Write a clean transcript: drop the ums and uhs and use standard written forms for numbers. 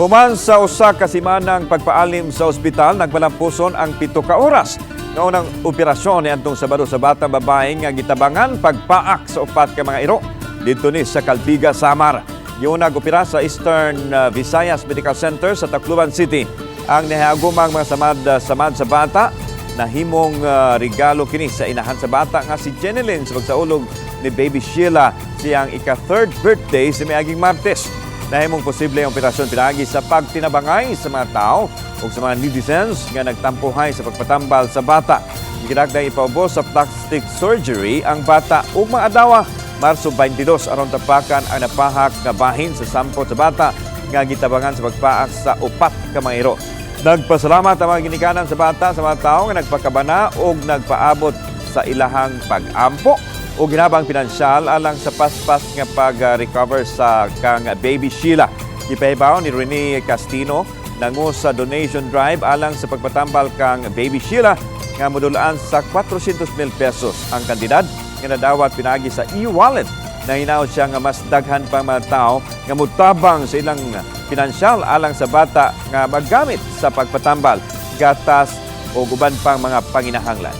Human sa usa ka simanang pagpaalim sa ospital, nagmalampuson ang 7 ka oras nga unang operasyon niadtong Sabado sa batang babae nga gitabangan pagpaak sa upat ka mga iro didto ni sa Calbiga, Samar. Giunag opera sa Eastern Visayas Medical Center sa Tacloban City. Ang nahagumang mga samad, samad sa bata, nahimong regalo kini sa inahan sa bata nga si Jeneline sa pagsaulog ni baby Sheila siyang ika-third birthday sa miaging Martes. Nahimong posible ang operasyon pinaagi sa pagtinabangay sa mga tao ug sa mga netizens nga nagtampuhay sa pagpatambal sa bata. Gikinahanglang ipaubos sa plastic surgery ang bata ug adlawa Marso 22 aron tapakan ang napahak nga bahin sa sampot sa bata nga gitabangan sa pagpaak sa upat ka mga iro. Nagpasalamat ang mga ginikanan sa bata sa mga tao nga nagpakabana o nagpaabot sa ilahang pag-ampo o ginabang pinansyal alang sa paspas nga pag-recover sa kang baby Sheila. Gipahibaw ni Rene Castino nangu sa donation drive alang sa pagpatambal kang baby Sheila nga modulaan sa 400 mil pesos ang kantidad nga nadawat pinagi sa e-wallet. Na hinaot siya nga mas daghan pa mga tao nga mutabang sa ilang pinansyal alang sa bata nga maggamit sa pagpatambal, gatas o uban pang mga panginahanglan.